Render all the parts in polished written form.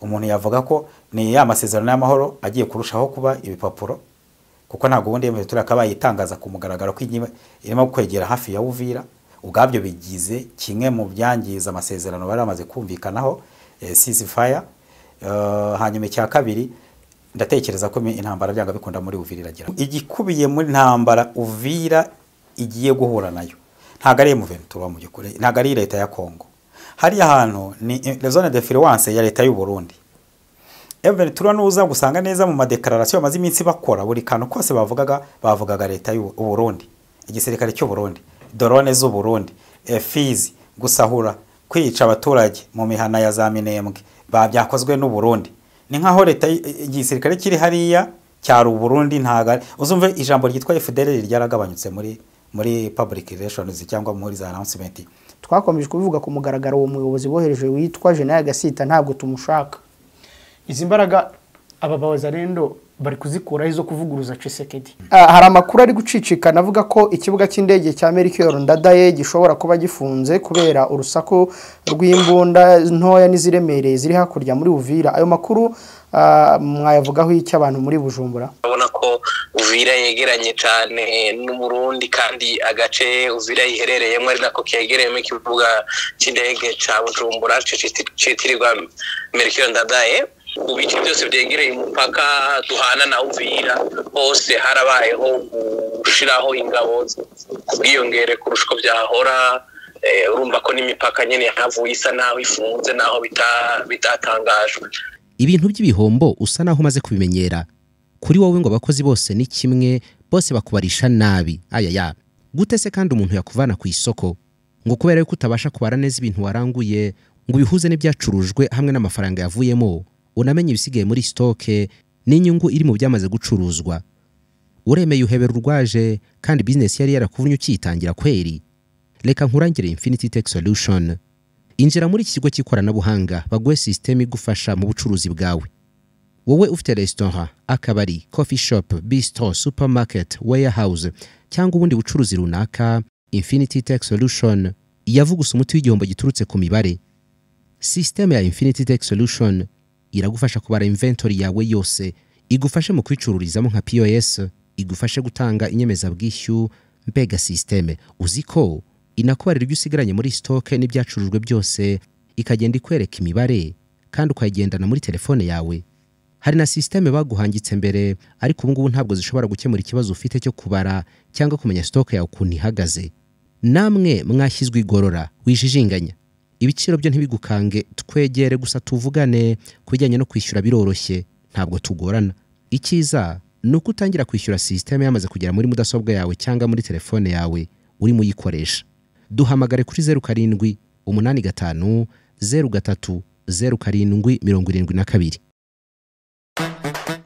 Umuntu yavuga ko ni ya masezerano y'amahoro agiye kurushaho kuba ibipapuro, kuko ntabwo ubundi M23 akabaye itangaza ku mugaragaro ko irimo kwegera hafi ya Uvira. Ubwabyo bigize kimwe mu byangiza amasezerano bari bamaze kumvikanaho, ceasefire. Hanyuma icya kabiri, ndatekereza ko intambara byanga bikunda muri Uvira iragira. Igikubiye muri ntambara Uvira igiye guhura nayo ntago ari M23 mu byukuri, ntago ari leta ya Congo. Hariya hantu ni zone de influence ya leta y'u Burundi. M23 nuza gusanga neza mu madeclaration bamaze iminsi bakora, buri kantu kose bavugaga leta y'u Burundi, igisirikare cy'u Burundi, drone z'u Burundi, Fizi, gusahura, kwica abaturage mu mihana ya za Minembwe byakozwe n'u Burundi. Ni nkaho leta igisirikare kiri hariya cyari u Burundi. Ntaga uzumve ijambo ryitwa FDLR ryaragabanyutse muri public relations cyangwa muri za announcement. Twakomeje kubivuga ku mugaragaro, uwo muyobozi bohereje witwa General Gasita ntabwo tumushaka. Izi mbaraga aba Bawazalendo bari kuzikura izo kuvuguruza Tshisekedi. Hari amakuru ari gucicikana avuga ko ikibuga cy'indege cya Melchior Ndadaye gishobora kuba gifunze kubera urusaku rw'imbunda ntoya n'iziremereye ziri hakurya muri Uvira. Ayo makuru mwayavugaho iki abantu muri Bujumbura? Urabona ko Uvira yegeranye cyane n'u Burundi, kandi agace Uvira iherereyemo ari nako kegereyemo ikibuga cy'indege cya Bujumbura citirirwa Melchior Ndadaye. Ku bice byose byegereye umupaka duhana na Uvira hose harabayeho gushiraho ingabo ku bwiyongere kurusha uko byahora. Urumva ko n'imipaka nyine yahavuye isa naho ifunze, naho bitatangajwe. Ibintu by'ibihombo usa naho umaze kubimenyera. Kuri wowe ngo abakozi bose ni kimwe, bose bakubarisha nabi. Ayaya, gute se kandi umuntu yakuvana ku isoko ngo kubera yuko utabasha kubara neza ibintu waranguye ngo ubihuze n'ibyacurujwe hamwe n'amafaranga yavuyemo, unamenye ibisigaye muri stoke n'inyungu iri mu byamaze gucuruzwa. Uremeye uhebera urwaje kandi business yari yarakuvunnye ukitangira kweri. Reka nkurangire Infinity Tech Solution. Injira muri iki kigo cy'ikoranabuhanga baguhe system igufasha mu bucuruzi bwawe. Wowe ufite restaurant, akabari, coffee shop, bistro, supermarket, warehouse cyangwa ubundi bucuruzi runaka, Infinity Tech Solution yavugusa umuti w'igihombo giturutse ku mibare. System ya Infinity Tech Solution iragufasha kubara inventory yawe yose, igufashe mu kwicururizamo nka POS, igufashe gutanga inyemezabwishyu. Mbega system, uziko inakubarira ibyo usigaranye muri stock n'ibyacurujwe byose, ikagenda ikwereka imibare kandi ukayigendana muri telefone yawe. Hari na system baguhangitse mbere, ariko ubu ngubu ntabwo zishobora gukemura ikibazo ufite cyo kubara cyangwa kumenya stock yawe ukuntu ihagaze. Namwe mwashyizwe igorora wijijinganya, ibiciro byo ntibigukange, twegere gusa tuvugane ku bijyanye no kwishyura biroroshye, ntabwo tugorana. Icyiza ni uko utangira kwishyura system yamaze kugera muri mudasobwa yawe cyangwa muri telefone yawe urimo uyikoresha. Duhamagare kuri 07 85 03 07 72.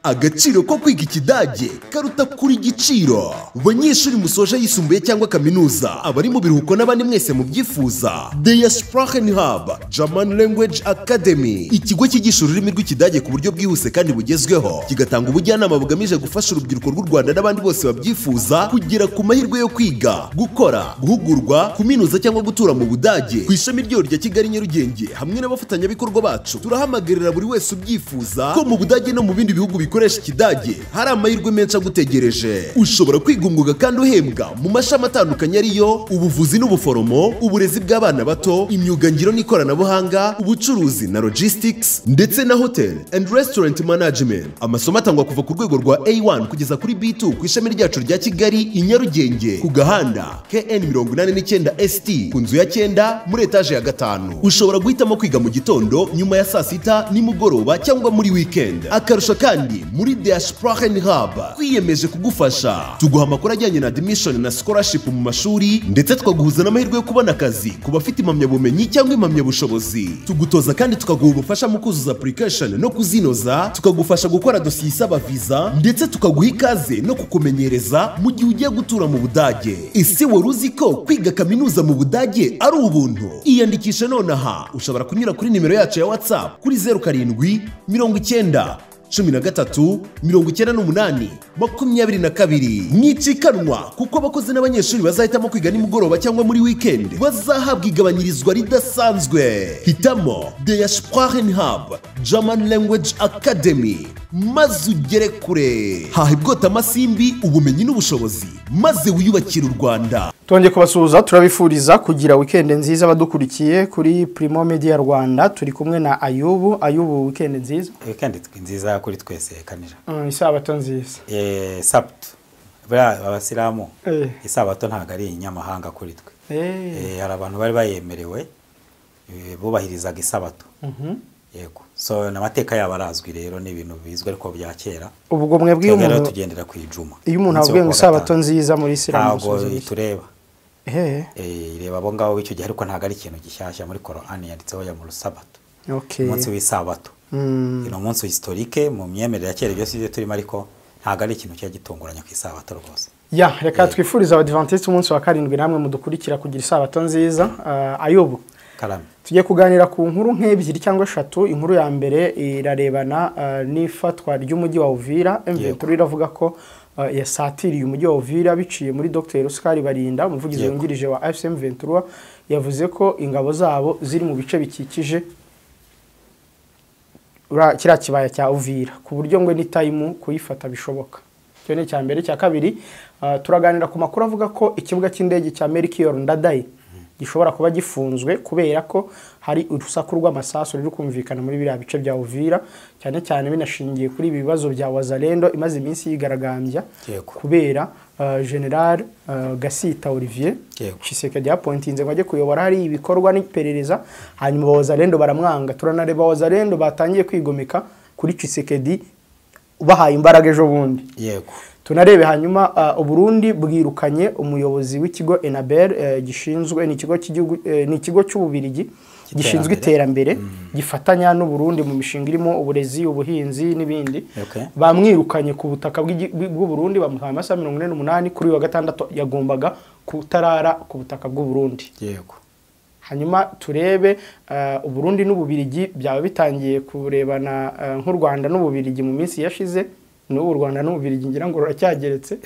Agaciro ko kwiga ikidage karuta kuri igiciro. Banyeshuri musoje yisumbuye cyangwa kaminuza, abari mu biruhuko n'abandi mwese mubyifuza, Der Sprachen Hub German Language Academy, ikigo cyigisha ururimi rw'ikidage ku buryo bwihuse kandi bugezweho, kigatanga ubujyanama bugamije gufasha urubyiruko rw'u Rwanda n'abandi bose babyifuza kugera ku mahirwe yo kwiga, gukora, guhugurwa, kuminuza cyangwa gutura mu Budage. Ku ishami ryo rya Kigali Nyarugenge hamwe n'abafatanyabikorwa bacu, turahamagarira buri wese ubyifuza ko mu Budage no mu bindi bihugu bikoresha ikidage hari amahirwe menshi agutegereje. Ushobora kwiga umwuga kandi uhembwa mu mashami atandukanye ariyo ubuvuzi n'ubuforomo, uburezi bw'abana bato, imyuga ngiro n'ikoranabuhanga, ubucuruzi na logistics, ndetse na hotel and restaurant management. Amasomo atangwa kuva ku rwego rwa A1 kugeza kuri B2 ku ishami ryacu rya Kigali i Nyarugenge ku gahanda KN 89 ST ku nzu ya 9 muri etaje ya 5. Ushobora guhitamo kwiga mu gitondo, nyuma ya saa sita, nimugoroba cyangwa muri weekend. Akarusho kandi, muri Der Sprachen Hub twiyemeje kugufasha, tuguha amakuru ajyanye na admission na scholarship mu mashuri, ndetse tukaguhuza n'amahirwe yo kubona akazi ku bafite impamyabumenyi cyangwa impamyabushobozi. Tugutoza kandi tukaguha ubufasha mu kuzuza application no kuzinoza, tukagufasha gukora dosiye isaba visa, ndetse tukaguha ikaze no kukumenyereza mu gihe ugiye gutura mu Budage. Ese wari uzi ko kwiga kaminuza mu Budage ari ubuntu? Iyandikishe nonaha. Ushobora kunyura kuri nimero yacu ya WhatsApp kuri 07 90 13 98 22. Mwicikanwa kuko abakozi n'abanyeshuri bazahitamo kwiga nimugoroba cyangwa muri weekend bazahabwa igabanyirizwa ridasanzwe. Hitamo Der Sprachen Hub German Language Academy maze ugere kure. Haha ibwota amasimbi, ubumenyi n'ubushobozi maze wiyubakire u Rwanda. Twongeye kubasuhuza, turabifuriza kugira weekend nziza abadukurikiye kuri Primo Media Rwanda. Turi kumwe na Ayubu. Ayubu, weekend nziza. Weekend nziza kuri twese Kanija. Isabato nziza. Sabato. Buriya abasilamu isabato ntabwo ari inyamahanga kuri twe. Hari abantu bari bayemerewe bubahirizaga isabato. Yego. So n'amateka yabo arazwi rero, ni ibintu bizwi ariko bya kera. Ubwo mwebwe iyo umuntu tugendera ku ijuma. Iyo umuntu avuye ngo isabato nziza muri Islam ntabwo itureba. Ireba abo ngabo icyo gihe, ariko ntabwo ari ikintu gishyashya. Muri Qur'an yanditseho ya mu sabato. Umunsi w'isabato. Ni umunsi historique mu myemerere ya kera, byose ibyo turimo, ariko ntabwo ari ikintu cyagitunguranya ku isabato rwose. Ya, reka twifuriza abadventiste umunsi wa 7 namwe mudukurikira kugira isabato nziza. Ayubu, karame. Tugiye kuganira ku nkuru nk'ebyiri cyangwa eshatu. Inkuru ya mbere irarebana n'ifatwa ry'umujyi wa Uvira. M23 iravuga ko yasatiriye umujyi wa Uvira biciye muri Dr. Oscar Barinda, umuvugizi wungirije wa AFC M23, yavuze ko ingabo zabo ziri mu bice bikikije kiriya kibaya cya Uvira, ku buryo ngo ni time kuyifata bishoboka. Icyo ni icya mbere. Cya kabiri, turaganira ku makuru avuga ko ikibuga cy'indege cya Melchior Ndadaye gishobora kuba gifunzwe kubera ko hari urusaku rw'amasasu ruri kumvikana muri biriya bice bya Uvira, cyane cyane binashingiye kuri ibi bibazo bya Wazalendo imaze iminsi yigaragambya kubera General Gasita Olivier Tshisekedi yapointinze ngo ajye kuyobora hari ibikorwa n'iperereza, hanyuma Wazalendo baramwanga. Turanareba Wazalendo batangiye kwigomeka kuri Tshisekedi bahaye imbaraga ejo bundi. Yego. Tunarebe hanyuma Uburundi bwirukanye umuyobozi w'ikigo Enabel gishinzwe, ni ikigo cy'igihugu, ni ikigo cy'Ububirigi gishinzwe iterambere, gifatanya n'u Burundi mu mishinga irimo uburezi, ubuhinzi n'ibindi. Bamwirukanye ku butaka bw'u Burundi, bamuhaye amasaha 48 kuri wa gatandatu yagombaga kutarara ku butaka bw'u Burundi. Yego. Hanyuma turebe Uburundi n'Ububirigi byaba bitangiye kurebana nk'u Rwanda n'Ububirigi mu minsi yashize. N'ubu Rwanda n'Ububirigi ngira ngo ruracyageretse.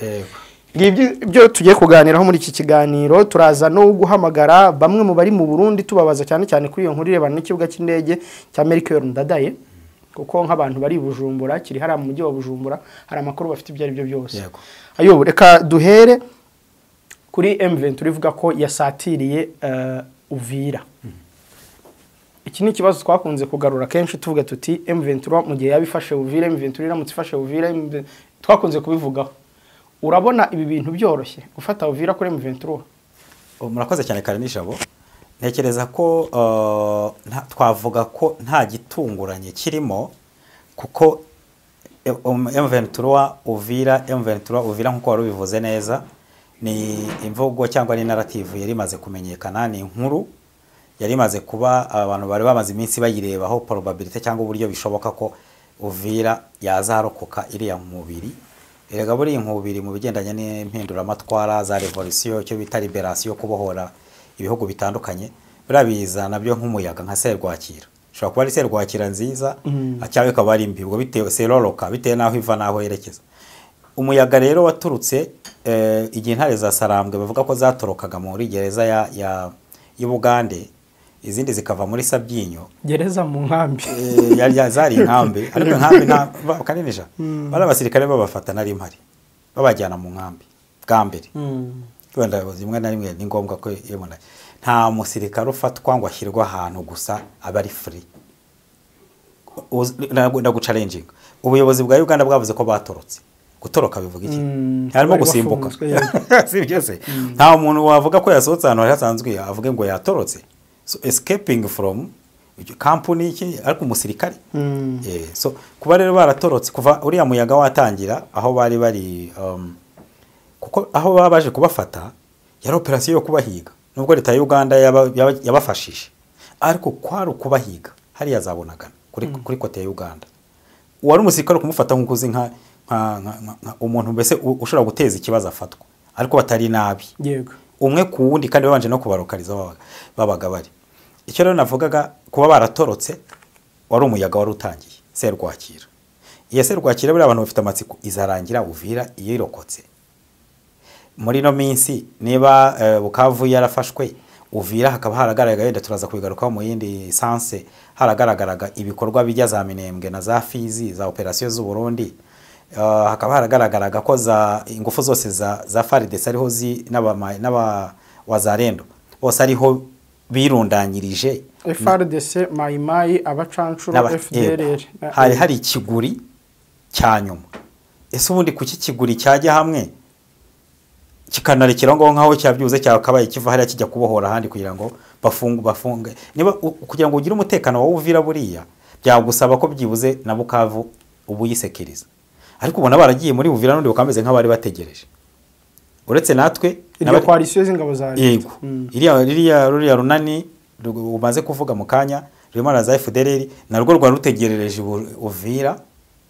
Ngibyo tugiye kuganiraho muri iki kiganiro. Turaza no guhamagara bamwe mu bari mu Burundi tubabaza cyane cyane kuri iyo nkuru irebana n'ikibuga cy'indege cya Melchior Ndadaye, kuko nk'abantu bari Bujumbura, kiri hari mu mujyi wa Bujumbura, hari amakuru bafite ibyo ari byo byose. Ayo, reka duhere kuri M23 ivuga ko yasatiriye Uvira. Iki ni ikibazo twakunze kugarura kenshi tuvuga tuti M23 mu gihe yabifashe Uvira, M23 iramutse ifashe Uvira, twakunze kubivugaho. Urabona ibi bintu byoroshye gufata Uvira kuri M23? Murakoze cyane Karinijabo. Ntekereza ko twavuga ko nta gitunguranye kirimo, kuko M23 Uvira, M23 Uvira nkuko wari ubivuze neza, ni imvugo cyangwa ni narrative yari imaze kumenyekana, ni inkuru yari imaze kuba abantu bari bamaze iminsi bayirebaho probability cyangwa uburyo bishoboka ko Uvira yazarokoka iriya mubiri. Erega buri inkubiri mu bigendanye n'impinduramatwara za revolution, cyo bita liberation, kubohora ibihugu bitandukanye, birabiza nabyo nk'umuyaga nka serwakira. Ushobora kuba ari serwakira nziza cyangwa ikaba ari mbi, ubwo bitewe seroroka bitewe naho iva naho yerekeza. Umuyaga rero waturutse igihe intare za Sarambwe bavuga ko zatorokaga muri gereza ya y'Ubugande, izindi zikava muri Sabyinyo, gereza mu nkambi yari zari inkambi, ariko inkambi nta kaninisha bari abasirikare babafata nari mpari babajyana mu nkambi bwa mbere. Wenda rimwe na rimwe ni ngombwa ko yebona nta musirikare ufatwa ngo ashyirwe ahantu gusa aba ari free. Ndaguchallenging ubuyobozi bwa Uganda bwavuze ko batorotse. Gutoroka bivuga iki? Harimo gusimbuka. Si byose. Nta muntu wavuga ko yasohotse ahantu hasanzwe avuge ngo yatorotse. So escaping from company iki, ariko umusirikare. So kuba rero baratorotse kuva uriya muyaga watangira aho bari bari, kuko aho baba baje kubafata yari operation yo kubahiga, nubwo leta ya Uganda yabafashije, ariko kwari kubahiga hariya zabonagana kuri kote ya Uganda. Uwari umusirikare kumufata nk'ukuzi nka umuntu mbese ushobora guteza ikibazo afatwa, ariko batari nabi. Yego. Umwe ku wundi, kandi babanje no kubarokariza babaga bari. Icyo rero navugaga kuba baratorotse wari umuyaga wari utangiye serwakira. Iyo serwakira buriya abantu bafite amatsiko, izarangira Uvira yirokotse muri ino minsi. Niba Bukavu yarafashwe, Uvira hakaba haragaragaye, wenda turaza kubigarukaho mu yindi sanse, haragaragaraga ibikorwa bijya za Minembwe na za Fizi, za operasiyo z'u Burundi, hakaba haragaragaraga ko za ingufu zose za FARDC ariho zi n'aba wazarendo bose ariho birundanyirije. FARDC, Mayimayi, abacancuro, FDLR. Hari ikiguri cya nyuma. Ese ubundi kuki ikiguri cyajya hamwe kikanarekera ngo nkaho cyabyuze cyakabaye kiva hariya kijya kubohora ahandi kugira ngo bafunge? Niba kugira ngo ugire umutekano wowe Uvira, buriya byagusaba ko byibuze na Bukavu ubu yisekiriza, ariko ubona baragiye muri Uvira n'undi bakameze nk'abari bategereje, uretse natwe iryo coalition z'ingabo za leta. Yego, iriya ruriya runani umaze kuvuga mu kanya rurimo na za FDLR, narwo rwari rutegerereje Uvira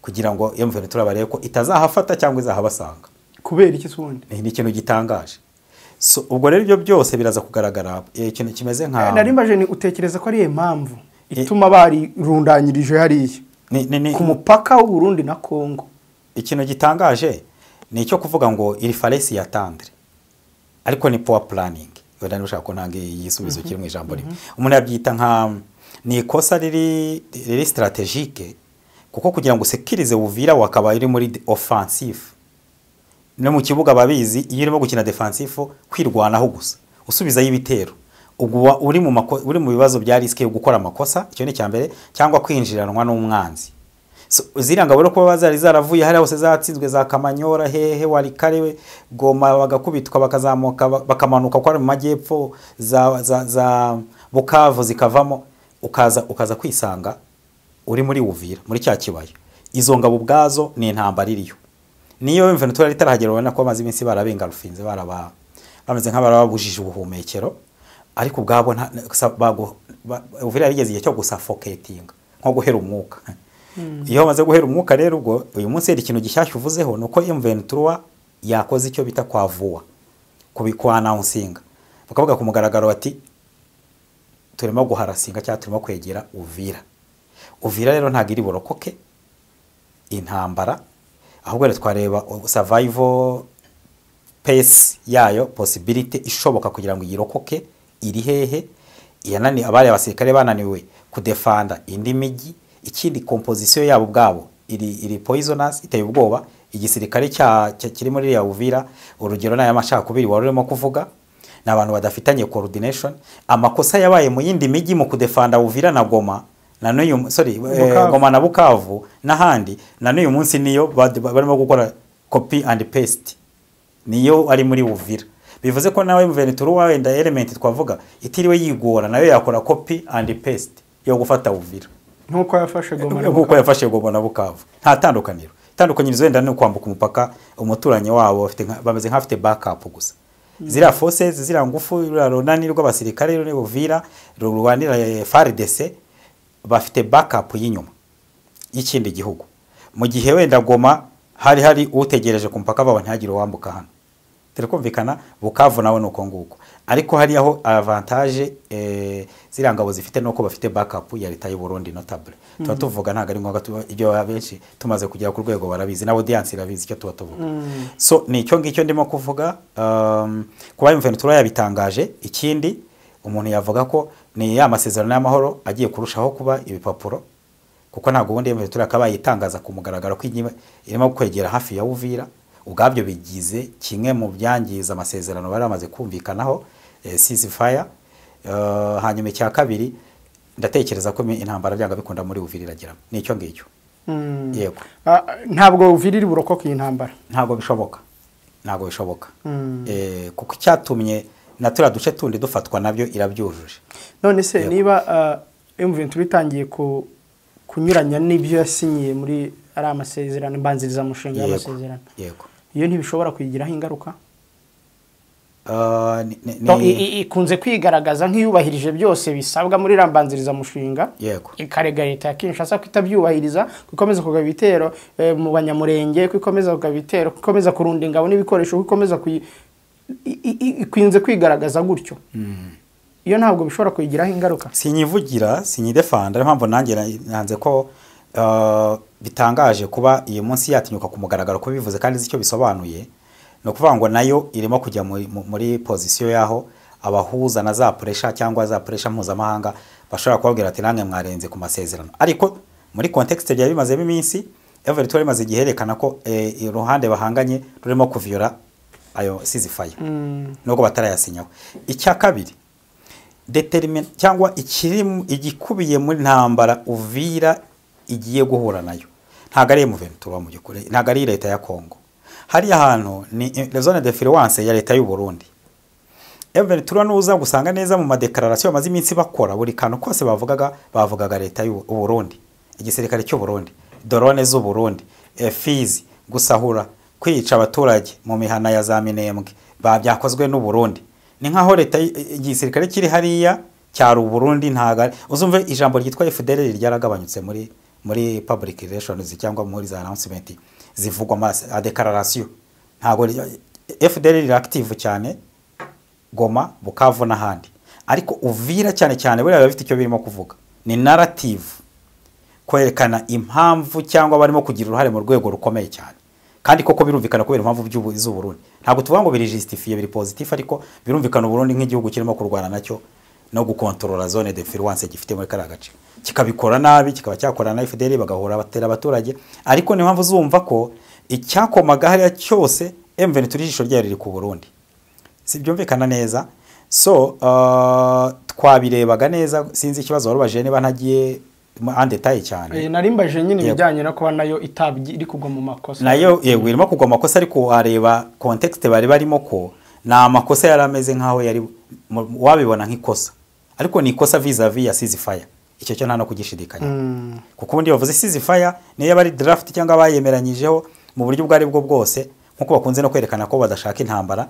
kugira ngo M23 barebe ko itazahafata cyangwa izahabasanga. Kubera iki se ubundi? Ni ikintu gitangaje. So, ubwo rero ibyo byose biraza kugaragara, ikintu kimeze nka Nari mbaje ni utekereza ko ari iyo mpamvu ituma barirundanyirije hariya ku mupaka w'u Burundi na Kongo? Ikintu gitangaje ni icyo kuvuga ngo iri faresi ya tendre, ariko ni poor planning. Wenda niba ushaka ko ntanga igisubizo kiri mu ijambo rimwe, umuntu yabyita nka ni ikosa riri strategique, kuko kugira ngo usekirize Uvira wakaba iri muri offensive, no mu kibuga babizi, iyo urimo gukina defensive, kwirwanaho gusa usubizayo ibitero, ubwo uri mu bibazo bya risque yo gukora amakosa. Icyo ni icyambere, cyangwa kwinjiranwa n'umwanzi. So, ziriya ngabo rero kuba zari zaravuye hariya hose zatsinzwe, za Kamanyora, hehe, Walikare, Goma, bagakubitwa, bakazamuka, bakamanuka ko ari mu majyepfo, za Bukavu zikavamo, ukaza kwisanga uri muri Uvira muri cya kibaya. Izo ngabo ubwazo ni intambara iriyo. Niyo M23 itarahagera, ubona ko bamaze iminsi barabengarufinze, baraba bameze nk'abarababujije ubuhumekero, ariko ubwabo Uvira yarigeze igihe cyo gusuffocatinga, nko guhera umwuka. Iyo bamaze guhera umwuka rero, ubwo uyu munsi hari ikintu gishyashya uvuzeho, ni uko M23 yakoze icyo bita kwavuwa, kubikwannouncinga, bakavuga ku mugaragaro bati turimo guharasinga cyangwa turimo kwegera Uvira. Uvira rero ntabwo iri burokoke intambara, ahubwo rero twareba survival pace yayo, possibility ishoboka kugira ngo iyirokoke iri hehe. Iyanani abari abasirikare bananiwe kudefanda indi mijyi. Ikindi, composition yabo ubwabo iri poisonous, iteye ubwoba. Igisirikare cya kiri muri ya Uvira, urugero n'aya macakubiri wari urimo kuvuga, ni abantu badafitanye coordination. Amakosa yabaye mu yindi mijyi mu kudefanda Uvira na Goma na n'uyu, sorry, Bukavu. Goma na Bukavu n'ahandi, na n'uyu munsi niyo barimo gukora copy and paste, niyo ari muri Uvira. Bivuze ko nawe M23 wenda element twavuga itiriwe yigora, nayo yakora copy and paste yo gufata Uvira Nk'uko yafashe Goma na nk'uko Bukavu. yafashe Goma na Bukavu. Nta tandukaniro. Itandukanyirizo wenda ni ukwambuka umupaka umuturanyi wabo, bafite bameze nk'afite backup gusa. Ziriya forces, ziriya ngufu, ruriya runani rw'abasirikare ruri Uvira rurwanira FARDC, bafite backup y'inyuma y'ikindi gihugu, mu gihe wenda Goma hari utegereje ku mupaka babo ntihagire uwambuka hano. Turi kumvikana? Bukavu nawe nuko nguko, ariko hariyaho avantage ziriya ngabo zifite nuko bafite backup ya leta y'u Burundi. Notable tuba tuvuga, ntabwo ari ngombwa ibyo abenshi tumaze kugera ku rwego barabizi, na audience irabizi icyo tuba tuvuga. So ni icyo ngicyo ndimo kuvuga, kuba M23 yabitangaje. Ikindi umuntu yavuga ko ni ya masezerano y'amahoro agiye kurushaho kuba ibipapuro, kuko ntabwo ubundi M23 yakabaye itangaza ku mugaragaro ko irimo kwegera hafi ya Uvira. Ubwabyo bigize kimwe mu byangiza amasezerano bari bamaze kumvikanaho, ceasefire. Hanyuma icya kabiri, ndatekereza ko intambara byanga bikunda muri Uvira irageramo. Ni icyo ngicyo. Yego. Ntabwo Uvira iri burokoke iyi ntambara? Ntabwo bishoboka, ntabwo bishoboka, kuko icyatumye na turiya duce tundi dufatwa nabyo irabyujuje. None se niba M23 itangiye kunyuranya n'ibyo yasinyiye muri ari amasezerano mbanzirizamushinga y'amasezerano, iyo ntibishobora kuyigiraho ingaruka? Ni Ikunze kwigaragaza nk'iyubahirije byose bisabwa muri iriya mbanzirizamushinga, ikarega leta ya Kinshasa ko itabyubahiriza, ko ikomeza kugaba ibitero mu Banyamurenge, ko ikomeza kugaba ibitero, ko ikomeza kurunda ingabo n'ibikoresho, ko ikomeza ikunze kwigaragaza gutyo. Iyo ntabwo bishobora kuyigiraho ingaruka? Sinyivugira, sinyidefanda, niyo mpamvu nanjye nanze ko bitangaje kuba iyi munsi yatinyuka ku mugaragaro ko bivuze kandi izi icyo bisobanuye, ni ukuvuga ngo nayo irimo kujya muri pozisiyo yaho abahuza na za pressure cyangwa za pressure mpuzamahanga bashobora kubabwira ati namwe mwarenze ku masezerano. Ariko muri context byari bimazemo iminsi, M23 imaze igihe yerekana ko iruhande bahanganye rurimo kuviola ayo ceasefire nubwo batarayasinyaho. Icya kabiri, determine cyangwa igikubiye muri ntambara Uvira igiye guhura nayo ntabwo ari M23 mu by'ukuri, ntabwo ari leta ya Congo. Hariya hantu ni zone de influence ya leta y'u Burundi. M23 nuza gusanga neza mu madeclaration bamaze iminsi bakora, buri kantu kose bavugaga leta y'u Burundi, igisirikare cy'u Burundi, drone z'u Burundi, Fizi, gusahura, kwica abaturage mu mihana ya za Minembwe byakozwe n'u Burundi. Ni nkaho leta igisirikare kiri hariya cyari u Burundi. Ntaga uzumve ijambo ryitwa FDLR ryaragabanyutse muri public relations cyangwa muri za announcement zivugwa ama declaration. Ntago FDLR iri active cyane Goma, Bukavu n'ahandi, ariko Uvira cyane cyane buriya bafite icyo birimo kuvuga, ni narrative kwerekana impamvu cyangwa barimo kugira uruhare mu rwego rukomeye cyane. Kandi koko birumvikana kubera impamvu z'u Burundi. Ntabwo tuvuga ngo biri justifié, biri positif, ariko birumvikana u Burundi nk'igihugu kirimo kurwana nacyo no gukontorora zone de influence gifite muri kariya gace, kikabikora nabi, kikaba cyakora na FDL bagahora batera abaturage. Ariko ni impamvu zumva ko icyakomaga hariya cyose M23 ijisho ryayo riri ku Burundi. Si byumvikana neza? So twabirebaga neza, sinzi ikibazo warubaje niba ntagiye en détail cyane. Narimbaje nyine ibijyanye no kuba nayo itabyi iri kugwa mu makosa. Nayo yego irimo kugwa amakosa, ariko wareba context bari barimo ko ni amakosa yari ameze nkaho yari wabibona nk'ikosa, ariko ni ikosa vis-a-vis ya ceasefire. Icyo cyo nta no kugishidikanya, kuko ubundi bavuze ceasefire niyo yaba ari draft cyangwa bayemeranyijeho mu buryo ubwo ari bwo bwose, nkuko bakunze no kwerekana ko badashaka intambara,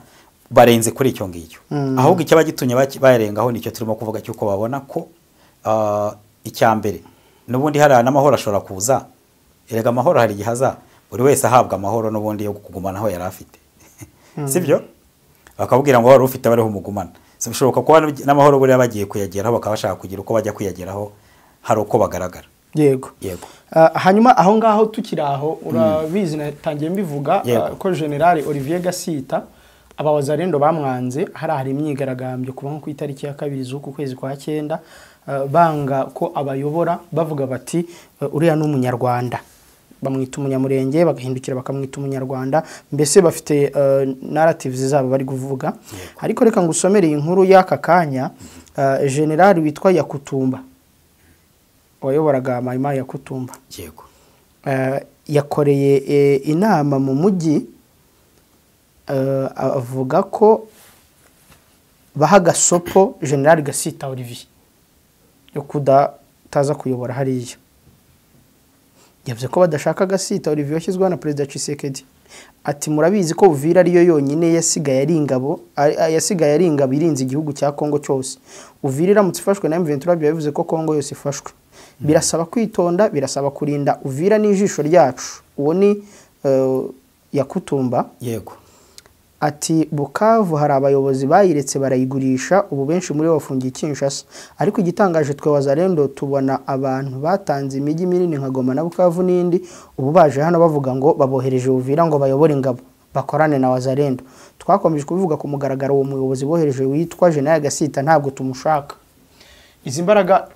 barenze kuri icyo ngicyo. Ahubwo icyaba gitumye barengaho nicyo turimo kuvuga, cy'uko babona ko icya mbere n'ubundi hari n'amahoro ashobora kuza. Erega amahoro hari igihe aza buri wese ahabwa amahoro n'ubundi yo kugumana aho yari afite, sibyo? Bakabwira ngo wari ufite bariho umugumana. So bishoboka kuba n'amahoro buriya bagiye kuyageraho, bakaba bashaka kugira uko bajya kuyageraho hari uko bagaragara. Yego. Yego. Hanyuma aho ngaho tukiri aho, urabizi natangiye mbivuga ko General Olivier Gasita abawazarendo bamwanze. Hari imyigaragambyo kuba nko ku itariki ya 2 z'uku kwezi kwa 9, banga ko abayobora, bavuga bati uriya ni umunyarwanda, bamwita umunyamurenge, bagahindukira bakamwita umunyarwanda. Mbese bafite narratives zabo bari kuvuga. Ariko reka ngusomere iyi nkuru y'aka kanya. General witwa Yakutumba wayoboraga Maimai Yakutumba, yego, yakoreye inama mu mujyi, avuga ko baha gasopo General Gasita Olivier yo kudataza kuyobora hariya. Yavuze ko badashaka Gasita Olivier washyizweho na Perezida Tshisekedi. Ati murabizi ko Uvira ariyo yonyine yasigaye ari ingabo, yasigaye ari ingabo irinze igihugu cya Kongo cyose. Uvira iramutse ifashwe na M23 bivuze ko Kongo yose ifashwe. Birasaba kwitonda, birasaba kurinda Uvira n'ijisho ryacu. Uwo ni Yakutumba. Yego. Ati Bukavu hari abayobozi bayiretse barayigurisha, ubu benshi muri bo bafungiye Kinshasa. Ariko igitangaje twe wazarendo tubona abantu batanze imijyi minini nka Goma na Bukavu n'indi, ubu baje hano bavuga ngo babohereje Uvira ngo bayobore ingabo bakorane na wazarendo. Twakomeje kubivuga ku mugaragaro, uwo muyobozi bohereje witwa General Gasita ntabwo tumushaka. Izi mbaraga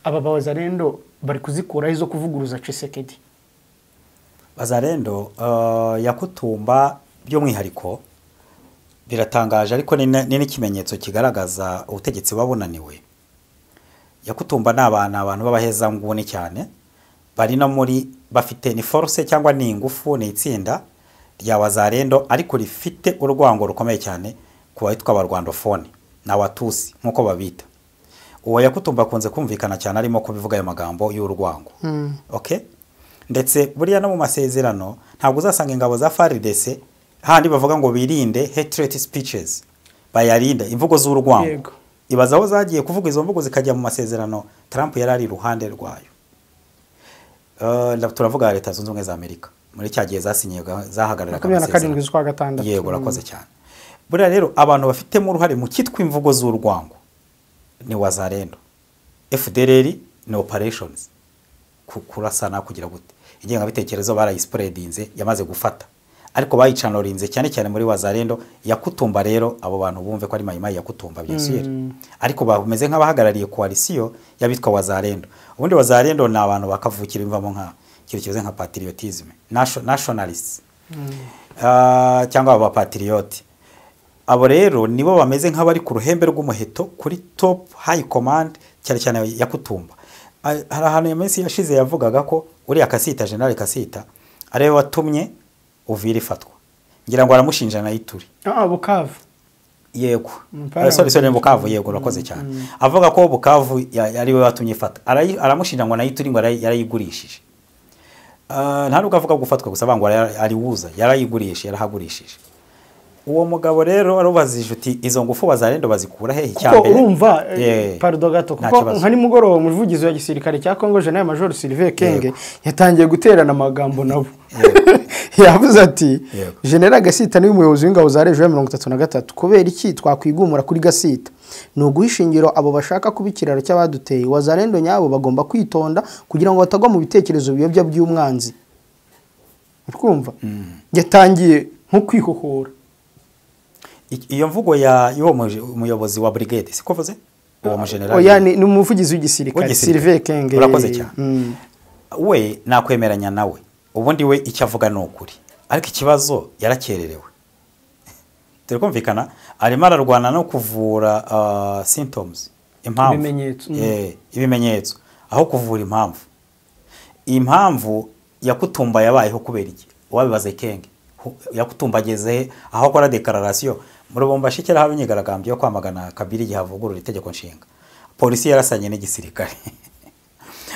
aba bawazarendo bari kuzikura izo kuvuguruza Tshisekedi. Bazarendo Yakutumba by'umwihariko biratangaje, ariko ni n'ikimenyetso kigaragaza ubutegetsi babunaniwe. Yakutumba ni abantu b'abaheza nguni cyane, bari no muri bafite ni force cyangwa ni ingufu, ni itsinda rya wazarendo ariko rifite urwango rukomeye cyane ku bitwa abarwandofone n'abatusi nkuko babita. Uwo Yakutumba akunze kumvikana cyane arimo kubivuga ayo magambo y'urwango. Okay? Ndetse buriya no mu masezerano ntabwo uzasanga ingabo za FARDC handi bavuga ngo birinde hatred speeches, bayarinde imvugo z'urwango. Ibaza aho zagiye kuvuga izo mvugo zikajya mu masezerano Trump yari ari iruhande rwayo. Turavuga Leta Zunze Ubumwe za Amerika muri cya gihe zasinye zahagararaga amasezerano 27/6. Yego, urakoze cyane. Buriya rero abantu bafitemo uruhare mu kitwa imvugo z'urwango ni wazarendo, FDLR ni operations. kurasana kugira gute. Ingengabitekerezo barayispreadinze yamaze gufata, ariko bayicanorinze cyane cyane muri Wazalendo Yakutumba. Rero abo bantu bumve ko ari Mayimayi Yakutumba bien sûr, ariko bameze nk'abahagarariye coalition y'abitwa Wazalendo. Ubundi Wazalendo ni abantu bakavukira imvamo nka ikintu kimeze nka patriotisme, nationalists, cyangwa aba patriote. Abo rero nibo bameze nk'abari ku ruhembe rw'umuheto kuri top high command, cyane cyane Yakutumba. Hari ahantu iyo minsi yashize yavugaga ko uriya Kasita, General Kasita, ariwe watumye Uvira ifatwa. Ngira ngo aramushinja na Ituri. Bukavu. Yego. Sorry, sorry, Bukavu, yego, urakoze cyane. Avuga ko Bukavu ariwe watumye ifata. Aramushinja ngo na Ituri ngo yarayigurishije. Nta nubwo avuga gufatwa gusa, ngo ariwuza, yarayigurishije, yarahagurishije. Uwo mugabo rero arubazije uti izo ngufu Wazalendo bazikura hehe? Icyambere urumva, pardon gato, kuko nka nimugoroba umuvugizi wa gisirikare cya Congo General Major Sylvain Kenge yatangiye guterana amagambo nabo. Yavuze ati General Gasita ni umuyobozi w'ingabo za Region 33, kubera iki twakwigumura kuri Gasita? Ni uguhishingiro abo bashaka kuba ikiraro cy'abaduteye. Wazalendo nyabo bagomba kwitonda kugira ngo batagwa mu bitekerezo biyobya by'umwanzi. Urumva? Yatangiye nko kwihohora. Iyo mvugo ya y'uwo muyobozi wa brigade, siko vuze? Uwo mugeneral. Oya, ni umuvugizi w'igisirikare Sylvain Kenge. Urakoze cyane. We nakwemeranya nawe. Ubundi we icyo avuga ni ukuri. Ariko ikibazo yarakererewe. Turi kumvikana, arimo ararwana no kuvura symptoms, impamvu, ibimenyetso. Ibimenyetso aho kuvura impamvu. Impamvu Yakutumba yabayeho kubera iki? Wabibaze Kenge. Yakutumba ageze aho akora declaration muri Lubumbashi kera haba imyigaragambyo yo kwamagana Kabila igihe avugurura itegeko nshinga. Polisi yarasanye n'igisirikare.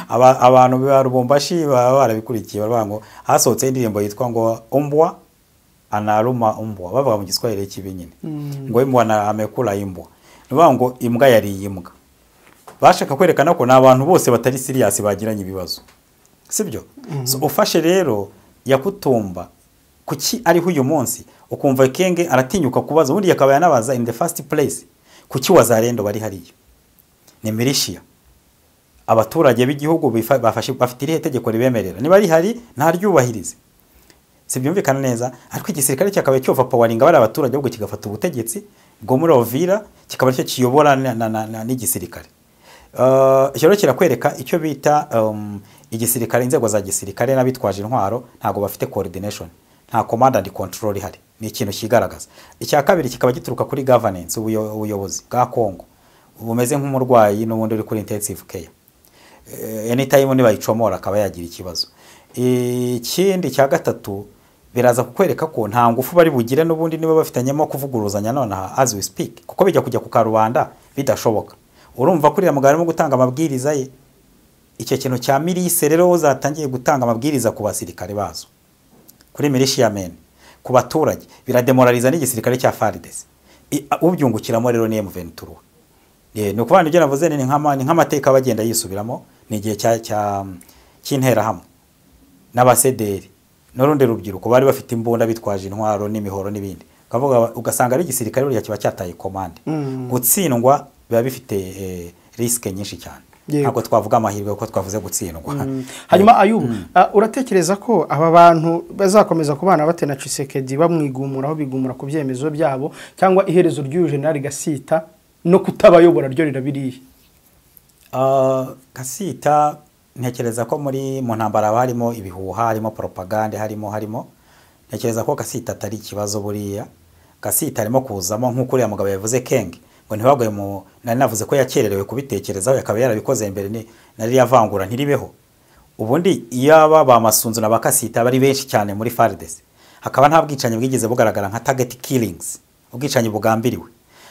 Abantu ba Lubumbashi baba barabikurikiye, baravuga ngo hasohotse indirimbo yitwa ngo umbwa anaruma umbwa, bavuga mu Giswahili kibi nyine, ngo imbwa na amekula imbwa, nibavuga ngo imbwa yariye imbwa. Bashaka kwerekana ko n'abantu bose batari serious bagiranye ibibazo, sibyo? So ufashe rero Yakutumba kuki ariho uyu munsi ukumva Kenge aratinyuka kubaza, ubundi yakaba yanabaza in the first place kuki Wazalendo bari hariyo? Ni militia. Abaturage b'igihugu bafashe bafite irihe tegeko ribemerera? Niba rihari ntaryubahirize. Sibyumvikana neza, ariko igisirikare cyakabaye cyova poweringa bari abaturage, ahubwo kigafata ubutegetsi bwo muri Uvira kikaba cyo kiyobora n'igisirikare. Icyo rero kirakwereka icyo bita igisirikare, inzego za gisirikare n'abitwaje intwaro ntago bafite coordination, nta command and control ihari. Ni ikintu kigaragaza. Icya kabiri kikaba gituruka kuri governance, ubuyobozi bwa Congo bumeze nk'umurwayi n'ubundi uri kuri intensive care. Anytime nibayicomora akaba yagira ikibazo. Ikindi cya gatatu biraza kukwereka ko nta ngufu bari bugire n'ubundi niba bafitanyemo kuvuguruzanya nonaha as we speak, kuko bijya kujya ku karubanda bidashoboka. Urumva kuriya mugabo arimo gutanga amabwiriza ye. Icyo kintu cya milice rero zatangiye gutanga amabwiriza ku basirikare bazo, kuri militia men, ku baturage, birademoraliza n'igisirikare cya FARDC. Ubyungukiramo rero ni M23. Ni ukuvuga ibyo navuze ni nk'amateka bagenda yisubiramo, ni igihe cy'intera hamwe n'abasederi n'urundi rubyiruko bari bafite imbunda bitwaje intwaro n'imihoro n'ibindi. Kavuga ugasanga ari igisirikare burya kiba cyataye commande. Gutsindwa biba bifite risk nyinshi cyane. Ntabwo twavuga amahirwe kuko twavuze gutsindwa. Hanyuma Ayubu, uratekereza ko aba bantu bazakomeza kubana bate na Tshisekedi bamwigumuraho bigumura ku byemezo byabo, cyangwa iherezo ry'uyu General Gasita no kutabayobora ryo rirabiriye? Gasita ntekereza ko muri mu ntambara harimo ibihuha, harimo propaganda, harimo ntekereza ko Gasita atari ikibazo buriya. Gasita arimo kuzamo nk'uko uriya mugabo yavuze Kenge ngo ntibagwe mu, nari navuze ko yakererewe kubitekerezaho, yakaba yarabikoze imbere ni nari yavangura ntiribeho. Ubundi iyaba ba Masunzu na Bakasita bari benshi cyane muri FARDC, hakaba nta bwicanyi bwigeze bugaragara nka target killings, ubwicanyi bugambiriwe,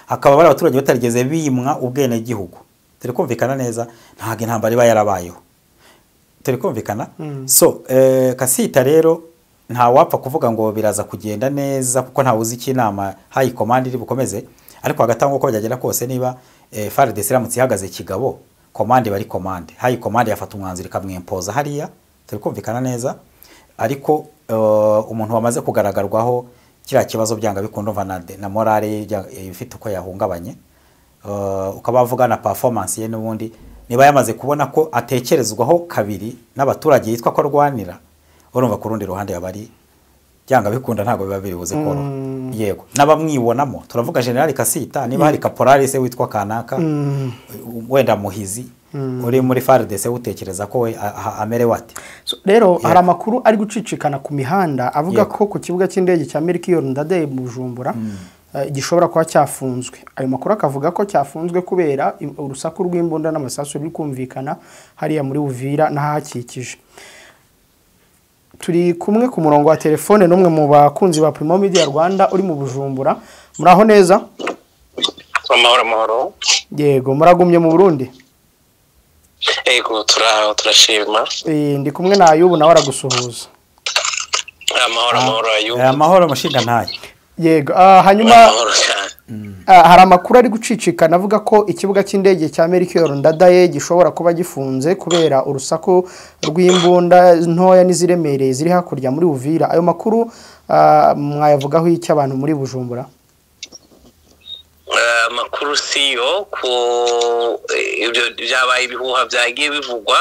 hakaba bari abaturage batarigeze bimwa ubwene gihugu. Turi kumvikana neza, ntago intambara iba yarabayeho. Turi kumvikana. So Kasita rero nta wapfa kuvuga ngo biraza kugenda neza kuko nta uzi iki inama high command iri bukomeze, ariko hagati aho uko byagenda kose niba FARDC iramutse ihagaze kigabo, command bari command, high command yafata umwanzuro ikamwimpoza hariya. Turi kumvikana neza. Ariko umuntu wamaze kugaragarwaho kiriya kibazo byanga bikunda umva na morale ifite uko yahungabanye, ukaba wavuga na performance ye n'ubundi Niba yamaze kubona ko atekerezwaho kabiri n'abaturage yitwa ko arwanira, urumva ku rundi ruhande yabari byanga bikunda ntabwo biba biri buze koroha. Yego, n'abamwibonamo turavuga General Kasita, niba hari Caporal se witwa kanaka, wenda Muhizi uri muri FARDC utekereza ko we amerewe ate? So, rero hari amakuru ari gucicikana ku mihanda avuga ko ku kibuga cy'indege cya Melchior Ndadaye mu Bujumbura gishobora kuba cyafunzwe. Ayo makuru akavuga ko cyafunzwe kubera urusaku rw'imbunda n'amasasu ruri kumvikana hariya muri Uvira n'ahakikije. Turi kumwe ku murongo wa telefone n'umwe mu bakunzi ba Primo Media Rwanda uri mu Bujumbura. Muraho neza? Amahoro amahoro. Yego, muragumye mu Burundi? Yego, turashima. Ndi kumwe na Ayubu nawe aragusuhuza. Amahoro amahoro Ayubu. Amahoro mushinga ntaye. Yego, hanyuma hari amakuru ari gucicikana avuga ko ikibuga cy'indege cya Melchior Ndadaye gishobora kuba gifunze kubera urusaku rw'imbunda ntoya n'iziremereye ziri hakurya muri Uvira. Ayo makuru mwayavugaho iki abantu muri Bujumbura? Amakuru siyo, ko ibyo byabaye ibihuha byagiye bivugwa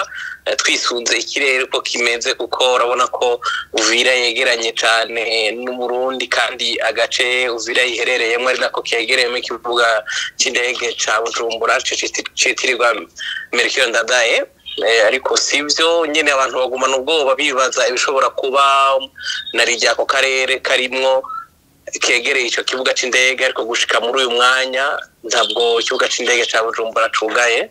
twisunze ikirere ko kimeze, kuko urabona ko Uvira yegeranye cyane n'Uburundi, kandi agace Uvira iherereyemo ari nako kegereyemo ikibuga cy'indege cya Bujumbura citirirwa Melchior Ndadaye. Ariko sivyo nyene, abantu bagumana ubwoba bibaza ibishobora kuba na rijya ako karere karimwo kegereye icyo kibuga cy'indege, ariko gushika muri uyu mwanya ntabwo ikibuga cy'indege cya Bujumbura cugaye.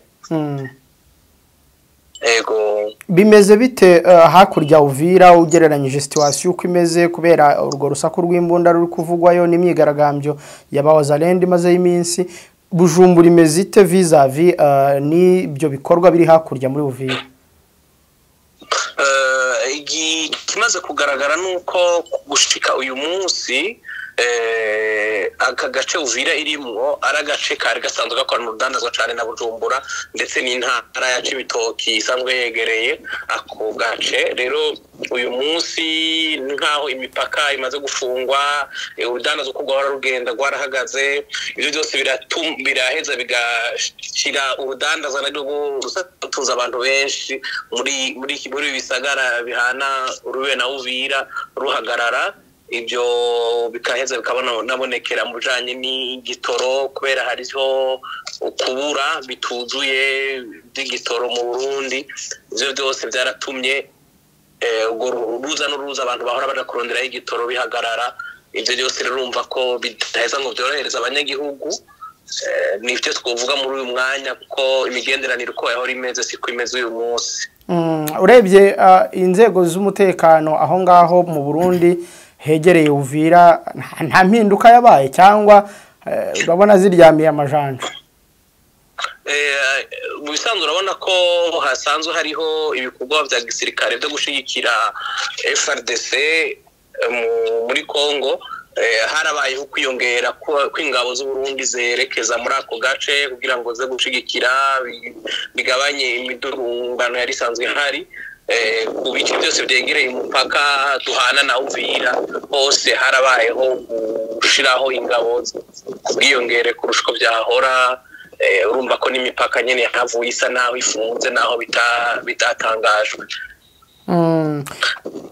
Ego, bimeze bite hakurya Uvira ugereranyije situation uko imeze kubera urwo rusaku rw'imbunda ruri kuvugwayo n'imyigaragambyo y'abawazalende maze y'iminsi? Bujumbura imeze ite vis-a-vis n'ibyo bikorwa biri hakurya muri Uvira? Ikimaze kugaragara nuko gushika uyu munsi aka gace Uvira irimwo ari agace kari gasanzwe gakorana urudandazwa cyane na Bujumbura ndetse n'intara ya Cibitoki isanzwe yegereye ako gace. Rero uyu munsi nkaho imipaka imaze gufungwa, urudandazwa uko rwahora rugenda rwarahagaze. Ibyo byose biraheza bigashyira urudandazwa narwo rutunze abantu benshi muri muri bisagara bihana Rube na Uvira ruhagarara. Ibyo bikaheza bikabonekera mu bijanye n'igitoro, kubera hariho ukubura bituzuye by'igitoro mu Burundi. Ibyo byose byaratumye urwo ruza n'uruza abantu bahora baja kuronderaho igitoro bihagarara. Ibyo byose rero urumva ko bidaheza ngo byorohereze abanyagihugu. Nivyo twovuga muri uyu mwanya, kuko imigenderanire uko yahora imeze siko imeze uyu munsi. Urebye inzego z'umutekano aho ngaho mu Burundi hegereye Uvira, nta mpinduka yabaye cyangwa urabona ziryamiye amajanja? Mu bisanzwe urabona ko hasanzwe hariho ibikorwa bya gisirikare byo gushigikira FARDC muri Congo. Harabayeho kwiyongera kw'ingabo z'Uburundi zerekeza muri ako gace kugira ngo ze gushigikira bigabanye imidurungano yari isanzwe ihari. Ku bice byose byegereye umupaka duhana na Uvira hose harabayeho gushiraho ingabo kubwiyongere kurusha uko byahora. Urumva ko n'imipaka nyene yahavuye isa naho ifunze naho bitatangajwe.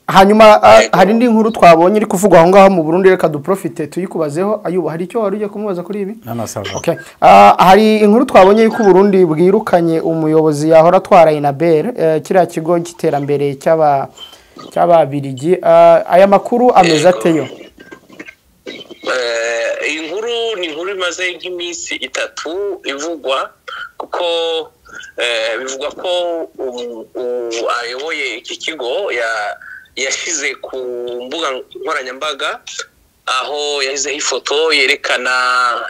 Hanyuma hari indi nkuru twabonye iri kuvugwa aho ngaho mu Burundi, reka duprofite tuyikubazeho. Ayubu, hari icyo wari ugiye kumubaza kuri ibi? Okay. Hari inkuru twabonye yuko Burundi bwirukanye umuyobozi yahora atwara Inabel, kiriya kigo cy'iterambere cy'ababirigi. Aya makuru ameze ateyo? Inkuru ni inkuru imaze nk'iminsi itatu ivugwa, kuko bivugwa ko ayoboye iki kigo yashize ku mbuga nkoranyambaga aho yashyizeho ifoto yerekana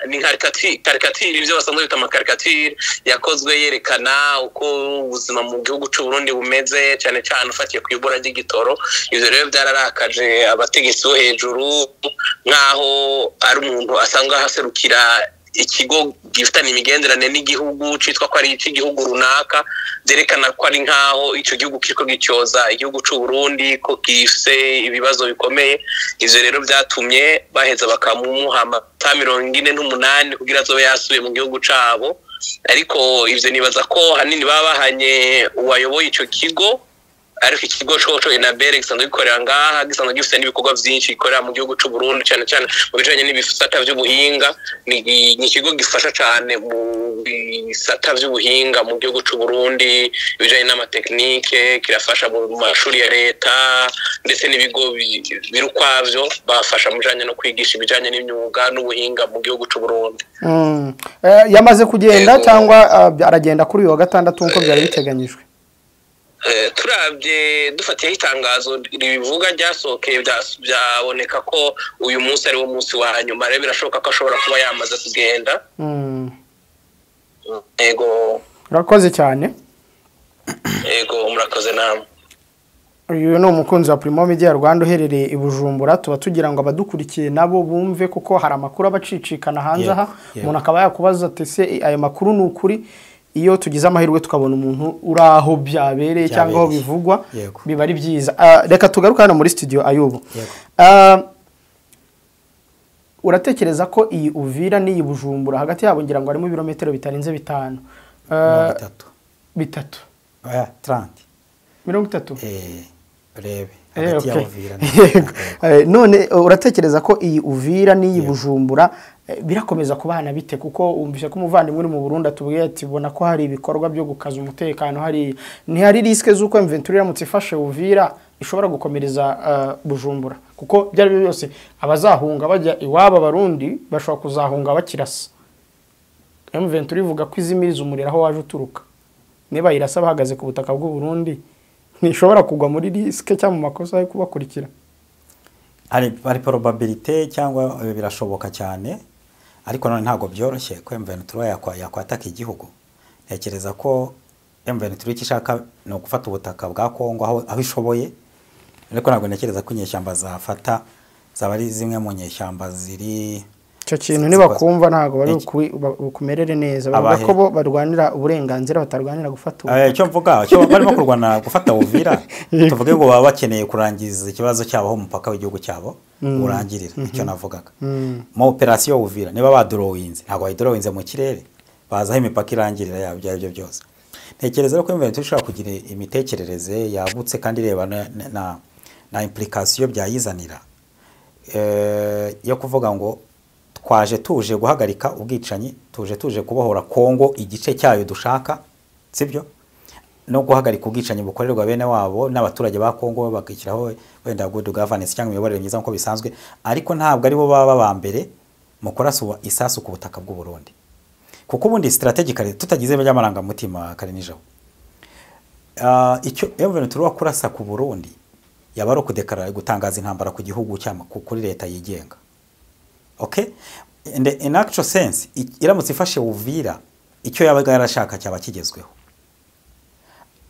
ni karikatire, ibyo basanzwe bita amakarikatire yakozwe yerekana uko ubuzima mu gihugu cy'u Burundi bumeze, cyane cyane ufatiye ku ibura ry'igitoro. Ibyo rero byararakaje abategetsi bo hejuru, nk'aho ari umuntu asanzwe ahaserukira ikigo gifitanye imigenderanire n'igihugu citwa ko ari icy'igihugu runaka, byerekana ko ari nkaho icyo gihugu kiriko gicyoza igihugu cy'u Burundi, ko gifise ibibazo bikomeye. Ivyo rero byatumye baheza bakamuha amata 48 kugira azobe yasubiye mu gihugu cabo. Ariko ivyo nibaza ko hanini baba bahanye uwayoboye ico kigo, ariko ikigo coco Enabel gisanzwe gikorera ngaha, gisanzwe gifite n'ibikorwa vyinshi gikorera mu gihugu c'u Burundi, cyane cyane mu bijanye n'ibisata vy'ubuhinga. Ni ikigo gifasha cyane mu bisata vy'ubuhinga mu gihugu c'u Burundi, ibijanye n'amatekinike, kirafasha mu mashuri ya leta ndetse n'ibigo biri ukwavyo, bafasha mu bijanye no kwigisha ibijanye n'imyuga n'ubuhinga mu gihugu c'u Burundi. Yamaze kugenda cyangwa aragenda kuri uyu wa gatandatu nk'uko byari biteganyijwe? Turabye dufatiyeho itangazo ribivuga ryasohokeye, byaboneka ko uyu munsi ari wo munsi wa nyuma. Rero birashoboka ko ashobora kuba yamaze kugenda. Yego, urakoze cyane. Yego, murakoze namwe. Uyu ni umukunzi wa Primo Media Rwanda uherereye i Bujumbura. Tuba tugira ngo abadukurikiye nabo bumve, kuko hari amakuru abacicikana hanze aha, umuntu akaba yakubaza ati se ayo makuru ni ukuri? Iyo tugize amahirwe tukabona umuntu uri aho byabereye cyangwa aho bivugwa, biba ari byiza. Reka tugaruke hano muri studio Ayubu. Uratekereza ko iyi Uvira n'iyi Bujumbura hagati yabo ngira ngo harimo ibirometero bitarenze 5? 3 oya 30 30 rebe hagati ya Uvira. None uratekereza ko iyi Uvira n'iyi Bujumbura birakomeza kubana bite? Kuko umvise ko umuvandimwe uri mu Burundi atubwiye ati bona ko hari ibikorwa byo gukaza umutekano, hari ntihari riske z'uko M23 iramutse ifashe Uvira ishobora gukomereza Bujumbura, kuko byari byo byose abazahunga bajya iwabo Abarundi bashobora kuzahunga bakirasa. M23 ivuga ko izimiriza umuriro aho waje uturuka, niba irasa bahagaze ku butaka bw'u Burundi ntishobora kugwa muri riske cyangwa mu makosa yo kubakurikira. Hari probabilité cyangwa birashoboka cyane, ariko none ntago byoroshye ko M23 yakwataka igihugu. Ntekereza ko M23 ikishaka no gufata ubutaka bwa Kongo aho ishoboye, ariko ntabwo ntekereza ko inyeshyamba zafata zaba ari zimwe mu nyeshyamba ziri icyo kintu. Nibakumva ntago bari kumerere neza, bavuga ko bo barwanira uburenganzira batarwanira gufata ubutaka. Icyo mvuga cyo barimo kurwana gufata Uvira, tuvuge ngo baba bakeneye kurangiza ikibazo cyabo aho umupaka w'igihugu cyabo urangirira. Icyo navugaga mu operation Uvira, niba badorowinze ntago bayidorowinze mu kirere, baza aho imipaka irangirira yabo ibyo aribyo byose. Ntekereza ko M23 ishobora kugira imitekerereze yagutse kandi ireba na implication byayizanira, yo kuvuga ngo twaje tuje guhagarika ubwicanyi, tuje kubohora Kongo igice cyayo dushaka, sibyo, no guhagarika ubwicanyi bukorerwa bene wabo n'abaturage ba Kongo, bakishyiraho wenda good governance cyangwa imiyoborere myiza nkuko bisanzwe, ariko ntabwo ari bo baba ba mbere mu kurasa isasu ku butaka bw'u Burundi. Kuko ubundi strategically tutagize by'amarangamutima kare nijabo, icyo M23 kurasa ku Burundi yaba ari ukudekarara gutangaza intambara ku gihugu cyangwa kuri leta yigenga. Okay, and in actual sense iramutse ifashe Uvira icyo yabaga yarashaka cyaba kigezweho,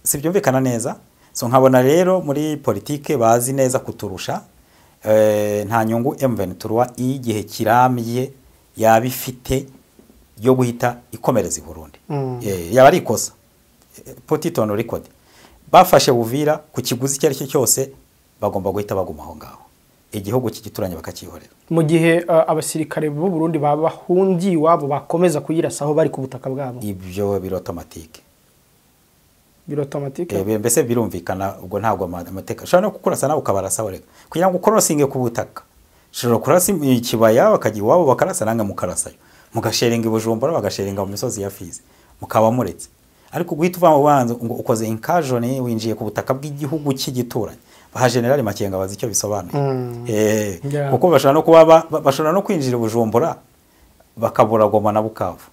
si byumvikana neza? So nkabona rero muri politike bazi neza kuturusha, nta nyungu M23 igihe kirambye yabifite yo guhita ikomereza i Burundi. Yaba ari ikosa, put it on record. Bafashe Uvira ku kiguzi icyo ari cyo cyose, bagomba guhita baguma aho ngaho, igihugu cy'igituranye bakakihorera. Mu gihe abasirikare b'u Burundi babahungiye iwabo bakomeza kuyirasaho bari ku butaka bwabo, ibyo biri automatique. Biri automatique mbese birumvikana. Ubwo ntabwo amateka ushobora no kukurasa nawe ukabarasa, reka kugira ngo ukorosinge ku butaka, ushobora kurasa ikibaya bakajya iwabo bakarasa, nange mukarasayo, mugasharinga i Bujumbura, bagasharinga mu misozi ya Fizi, mukaba muretse. Ariko guhita uva mu banza ngo ukoze incursion, winjiye ku butaka bw'igihugu cy'igituranyi, baha General Makenga bazi icyo bisobanuye. Kuko bashobora no kuba bashobora no kwinjira Bujumbura bakabura Goma na Bukavu.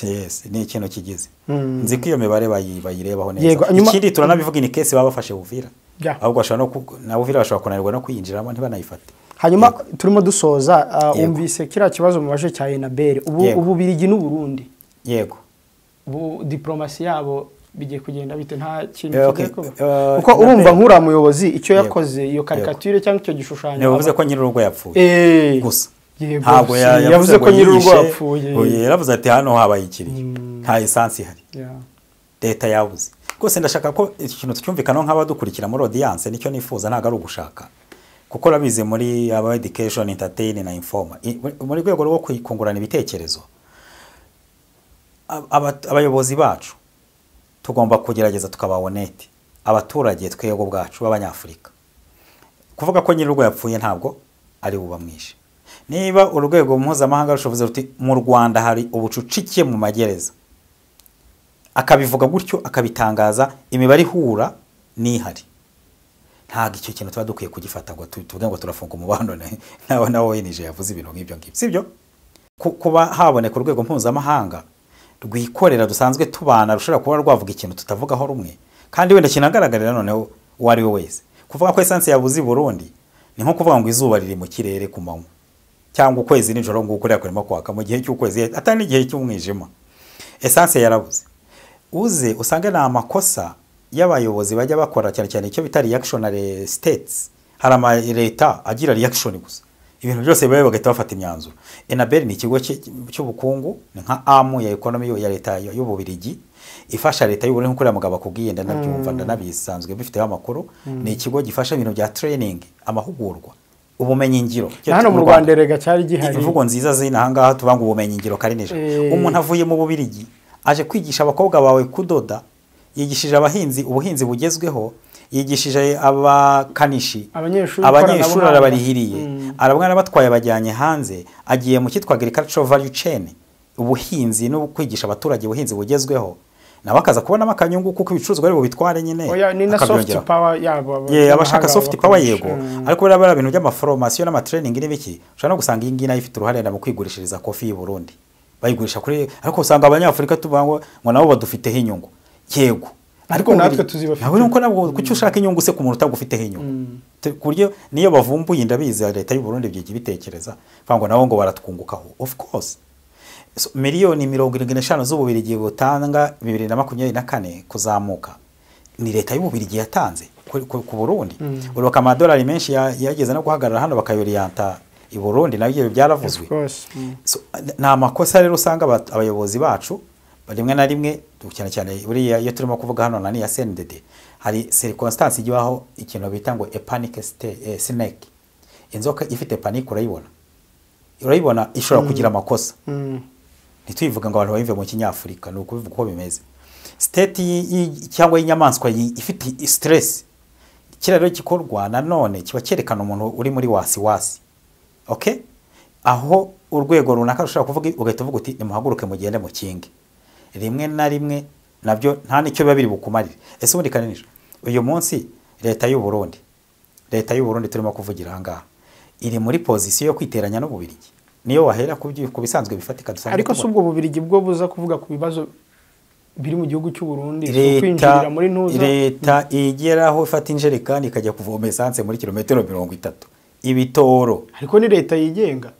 Yes, ni ikintu kigize. Nzi ko iyo mibare bayirebaho neza. Ikindi turanabivuga in case baba bafashe Uvira, ahubwo bashobora no na Uvira bashobora kunanirwa no kuyinjiramo ntibanayifate. Hanyuma turimo dusoza, umvise kiriya kibazo mubaje cya Enabel, ubu Birigi n'u Burundi. Yego, ubu diplomasi yabo bigiye kugenda bite? Nta kintu kigiye kuba, kuko urumva nk'ura muyobozi icyo yakoze, iyo caricature cyangwa icyo gishushanyo, yavuze ko nyir'urugo yapfuye gusa. Ntabwo yavuze ko nyir'urugo yapfuye, yaravuze ati hano habaye ikiriyo, nta essence ihari, leta yabuze. Rwose ndashaka ko iki kintu tucyumvikanaho nk'abadukurikira muri audience, nicyo nifuza, ntabwo ari ugushaka, kuko rabize muri aba education, entertain na informa, muri rwego rwo kungurana ibitekerezo. Abayobozi bacu tugomba kugerageza tukaba honete, abaturage twebwe ubwacu b'Abanyafurika. Kuvuga ko nyir'urugo yapfuye ntabwo ari bubamwishe. Niba urwego mpuzamahanga rushoboze ruti mu Rwanda hari ubucucike mu magereza, akabivuga gutyo akabitangaza, imibare ihura n'ihari, ntabwo icyo kintu tuba dukwiye kugifata ngo tuvuge ngo turafunga umubano nawe ONG yavuze ibintu nk'ibyo ngibyo, sibyo? Kuba haboneka urwego mpuzamahanga rwikorera dusanzwe tubana rushobora kuba rwavuga ikintu tutavugaho rumwe, kandi wenda kinagaragarira noneho uwo ari we wese. Kuvuga ko essence yabuze i Burundi ni nko kuvuga ngo izuba riri mu kirere ku manywa cyangwa ukwezi nijoro ngo ukuriya kurimo kwaka mu gihe cy'ukwezi atari n'igihe cy'umwijima. Essence yarabuze. Uze usange ni amakosa y'abayobozi bajya bakora cyane cyane icyo bita reactionary states. Hari ama leta agira reaction gusa, ibintu byose bibaye bagahita bafata imyanzuro. Enabel ni ikigo cy'ubukungu, ni nka amu ya economy ya leta y'Ububirigi, ifasha leta y'Uburundi nk'uko uriya mugabo akubwiye, ndanabyumva ndanabisanzwe bifiteho amakuru. Ni ikigo gifasha ibintu bya training, amahugurwa, ubumenyi ngiro. Hano mu Rwanda erega cyari gihari imvugo nziza zina ahangaha tubanga ubumenyi ngiro karinije. Umuntu avuye mu Bubirigi aje kwigisha abakobwa bawe kudoda, yigishije abahinzi ubuhinzi bugezweho, yigishije abakanishi, abanyeshuri arabarihiriye, arabwana batwaye abajyanye hanze, agiye mu cyitwa agricultural value chain, ubuhinzi no kwigisha abaturage ubuhinzi bugezweho, nawe akaza kubonamo akanyungu kuko ibicuruzwa ari bubitware nyine. Oya, ni na soft power yabo, abashaka soft power yego, ariko buriya bintu by'amaforomasiyo n'amatraining n'ibiki, ushobora no gusanga iyi ngiyi nayo ifite uruhare mu kwigurishiriza kofi y'u Burundi, bayigurisha kuri, ariko usanga Abanyafurika tuvuga ngo nabo badufiteho inyungu. Yego, ariko natwe tuzibafite. Nawe nuko nabwo kuki ushaka inyungu se ku muntu utagufiteho inyungu? Ku buryo niyo bavumbuye, ndabizi leta y'u Burundi byigi bitekereza ngo nabo ngo baratwungukaho. Of course. So, miliyoni 75 z'Ububirigi butanga 2024 kuzamuka ni leta y'Ububirigi yatanze ku Burundi. Uribuka amadolari menshi yageze no guhagarara hano bakayoriyanta i Burundi, nabyo byaravuzwe. Of course. So, ni amakosa rero usanga abayobozi bacu rimwe na rimwe, cyane cyane buriya iyo turimo kuvuga hano na ya CNDD, hari circumstance ibaho ikintu bita ngo a panic snake. Inzoka ifite panic urayibona ishobora kugira amakosa. Ntituyivuga ngo abantu bayive mu kinyafurika, ni ukubivuga uko bimeze. State cyangwa y'inyamaswa ifite stress, kiriya rero gikorwa nanone kiba cyerekana umuntu uri muri wasiwasi. Okay, aho urwego runaka rushobora kuvuga ugahita uvuga uti nimuhaguruke mugende mu kingi, rimwe na rimwe nabyo nta nicyo biba biri bukumarire. Ese ubundi kaninisha uyu munsi leta y'u Burundi turimo kuvugira aha ngaha iri muri position yo kwiteranya n'Ububirigi, niyo wahera ku bisanzwe bifatika dusanzwe Ariko si tubona. Ubwo Bubirigi bwo buza kuvuga ku bibazo biri mu gihugu cy'u Burundi, si Leta ukwinjirira muri ntuza? Leta igeraho ifata injerekani ikajya kuvoma essence muri kilometero 30 ibitoro. Ariko ni leta yigenga.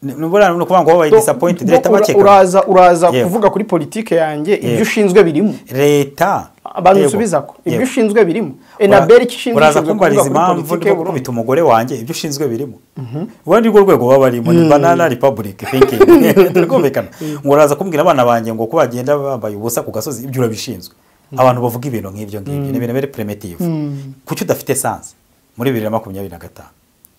Ni buriya ni ukuvuga ngo babaye disappointed leta bakeka. Uraza kuvuga kuri politike yanjye, ibyo ushinzwe birimo. Leta Abantu Yego. usubiza ko ibyo ushinzwe birimo. Enabel icyo ishinzwe, Uraza ishinzwe kumbariza kuvuga kuri impamvu politike ndimo y'u Burundi. gukubita umugore wanjye, ibyo ushinzwe birimo. Ubundi rwo rwego baba barimo ni banana republic thinking, turikumvikana? Ngo uraza kumbwira abana banjye ngo ko bagenda bambaye ubusa ku gasozi, ibyo urabishinzwe. Abantu bavuga ibintu nk'ibyo ngibyo ni ibintu very primitive. Kuki udafite essence muri 2025?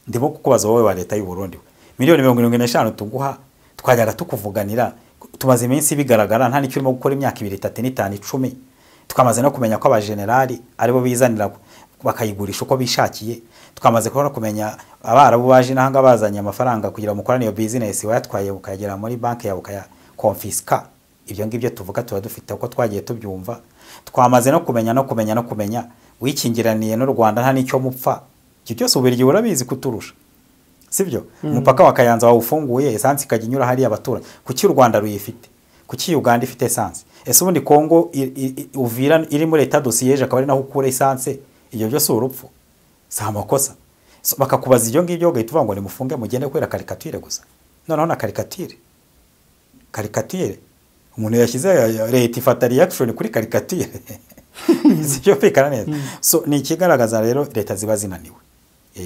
Ndimo kukubaza wowe wa leta y'u Burundi, miliyoni 75 tuguha twajyaga tukuvuganira, tumaze iminsi bigaragara nta n'icyo urimo gukora, imyaka 2, 3, 5, 10. Twamaze no kumenya ko abajenerali aribo bizanira bakayigurisha uko bishakiye. Twamaze kubona kumenya Abarabu baje n'ahanga bazanye amafaranga kugira ngo mukorane iyo business, wayatwaye ukayagera muri banki yawe ukayakonfiska. Ibyo ngibyo tuvuga tuba dufite uko twagiye tubyumva. Twamaze no kumenya no kumenya no kumenya wikingiraniye n'u Rwanda nta n'icyo mupfa. Ibyo byose Ububiligi burabizi kuturusha, sibyo? Umupaka wa Kayanza wawufunguye, essence ikajya inyura hariya abaturage. Kuki u Rwanda ruyifite? Kuki Uganda ifite essence? Ese ubundi Kongo Uvira iri muri état de siège akaba ari naho ukura essence? Ibyo byose urupfu si amakosa? So, bakakubaza ibyo ngibyo ugahita uvuga ngo nimufunge mugende kubera caricature gusa. Noneho na caricature umuntu yashyize leta ifata reaction kuri caricature, sibyo kwikana neza? So ni ikigaragaza rero leta ziba zinaniwe.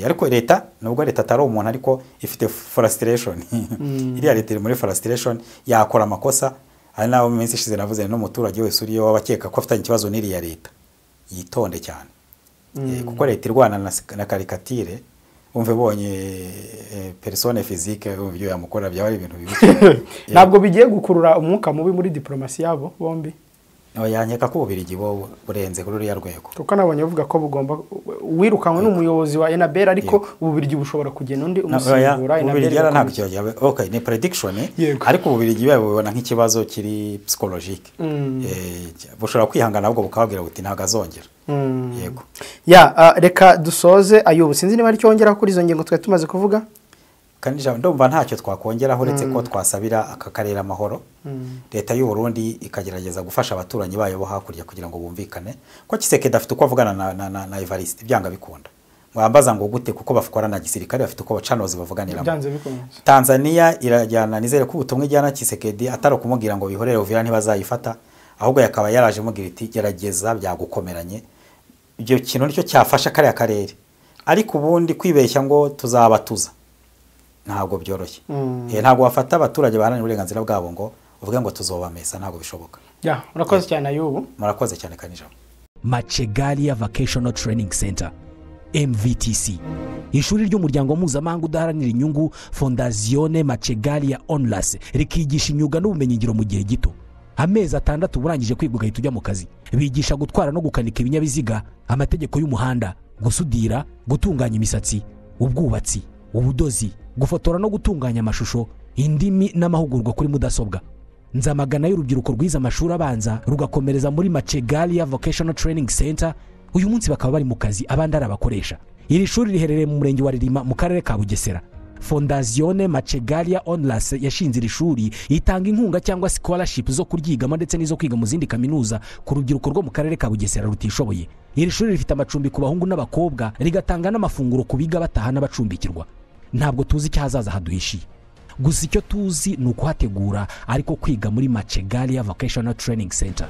Ariko leta, nubwo leta atari umuntu, ariko ifite frustration. Iriya leta iri muri frustration, yakora amakosa. Hari n'abo mu minsi ishize navuze n'umuturage wese uriyo wabakeka ko afitanye ikibazo n'iriya leta yitonde cyane. Kuko leta irwana na caricature. Umve bonye personne physique ibyo yamukora byaba ari ibintu bibi. Ntabwo bigiye gukurura umwuka mubi muri diplomasi yabo bombi. Oya, nkeka ko Ububirigi bo burenze kuri ruriya rwego. Kuko nabonye bavuga ko bugomba wirukanwe n'umuyobozi wa Enabel, ariko Ububirigi bushobora kugena undi umusimbura Enabel. Ububirigi ntabwo cyo. Okay, ni prediction, ariko Ububirigi babibona nk'ikibazo kiri psychologique. Bushobora kwihangana ahubwo bukababwira buti ntabwo azongera. Yego. Ya, reka dusoze Ayubu, sinzi niba ari cyongera kuri izo ngingo twe tumaze kuvuga. Kandi ndumva ntacyo twakongeraho uretse ko twasabira aka karere amahoro. Leta y'u Burundi ikagerageza gufasha abaturanyi bayo bo hakurya kugira ngo bumvikane ko Tshisekedi afite uko avugana na Evariste byanga bikunda. Mwambaza ngo gute, kuko bafukorana na gisirikare, bafite uko bacanoze bavuganiramo. Tanzania irajyana, nizere ko ubutumwa ijyana Tshisekedi atari kumubwira ngo bihorere Uvira ntibazayifata, ahubwo yakaba yaraje mubwira iti gerageza byagukomeranye. Ibyo kintu nicyo cyafasha kariya karere. Ariko ubundi kwibeshya ngo tuzabatuza ntabwo byoroshye. Ntabwo wafata abaturage baharanira uburenganzira bwabo ngo uvuge ngo tuzobamesa, ntabwo bishoboka. Ya, urakoze cyane Ayubu. Murakoze cyane Kanijabo. Machegalia Vocational Training Center MVTC, ishuri ry'umuryango mpuzamahanga udaharanira inyungu Fondazione Machegalia Onlus, rikigisha imyuga n'ubumenyingiro mu gihe gito. Amezi 6 urangije kwiga ugahita ujya mu kazi. Bigisha gutwara no gukanika ibinyabiziga, amategeko y'umuhanda, gusudira, gutunganya imisatsi, ubwubatsi, ubudozi, gufotora no gutunganya amashusho, indimi n'amahugurwa kuri mudasobwa. Nzamagana y'urubyiruko rwiza amashuri abanza rugakomereza muri Machegalia Vocational Training Center. Uyu munsi bakaba bari mu kazi, abandi ari abakoresha. Iri shuri riherereye mu murenge wa Ririma mu karere ka Bugesera. Fondazione Machegalia Onlus yashinze iri shuri itanga inkunga cyangwa scholarship zo kuryigamo ndetse n'izo kwiga mu zindi kaminuza ku rubyiruko rwo mu karere ka Bugesera rutishoboye. Iri shuri rifite amacumbi ku bahungu n'abakobwa, rigatanga n'amafunguro ku biga bataha n'abacumbikirwa. Ntabwo tuzi icyo hazaza haduhishiye, gusa icyo tuzi ni ukuhategura, ariko kwiga muri Machegalia Vocational Training Center.